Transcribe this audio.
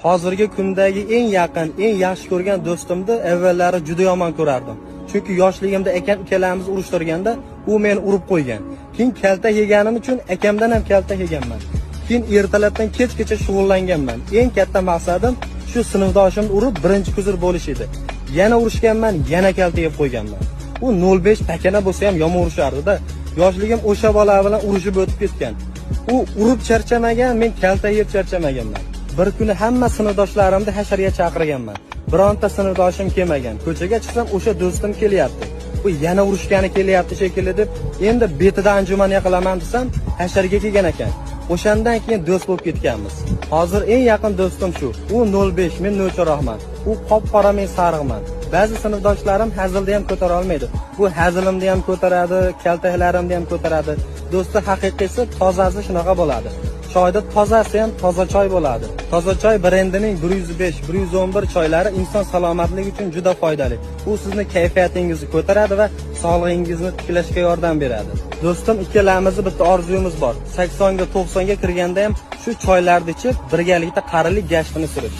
Hozirgi kundagi eng yaqin, eng yaxshi ko'rgan do'stimni avvallari juda yomon ko'rardim. Chunki yoshligimda akam ikkalamiz urushtirganda u meni urib qo'ygan. Keyin kaltak yeganim uchun akamdan ham kaltak yeganman. Keyin ertalabdan kechgacha shug'ullanganman. Eng katta maqsadim shu sinfdoshimni urib birinchi kuzir bo'lish edi. Yana urushganman, yana kaltak yeb qo'yganman. U 05 pakana bo'lsa ham yomon urushardi-da. Yoshligim o'sha bola bilan urushib o'tib ketgan. U urib charchamagan, men kaltak yeb charchamaganman. Bir kuni hamma sinfdoshlarimni hasharga chaqirganman. Bironta sinfdoshim kelmagan. Ko'chaga chiqsam, o'sha do'stim kelyapti. U yana urushgani kelyapti shekilli deb, endi betida anjuman qilaman desam, hasharga kelgan ekan. O'shandan keyin do'st bo'lib ketganmiz. Hozir eng yaqin do'stim shu. U 05, men 04roqman. U qop-qora, men sariqman. Ba'zi sinfdoshlarim hazilni ham ko'tara olmaydi. Bu hazilimni ham ko'taradi, kaltaklarimni ham ko'taradi. Do'sti haqiqiysi, tozasi shunaqa bo'ladi. Choyda tozasi ham toza choy bo'ladi. Toza choy brendining 105, 111 choylari inson salomatligi uchun juda foydali. U sizni kayfiyatingizni ko'taradi va sog'lig'ingizni tiklashga yordam beradi. Do'stim ikkalamizni bitta orzuyimiz bor. 80 ga, 90 ga kirganda ham shu choylarni ichib, birgalikda qarilik gashtini surish.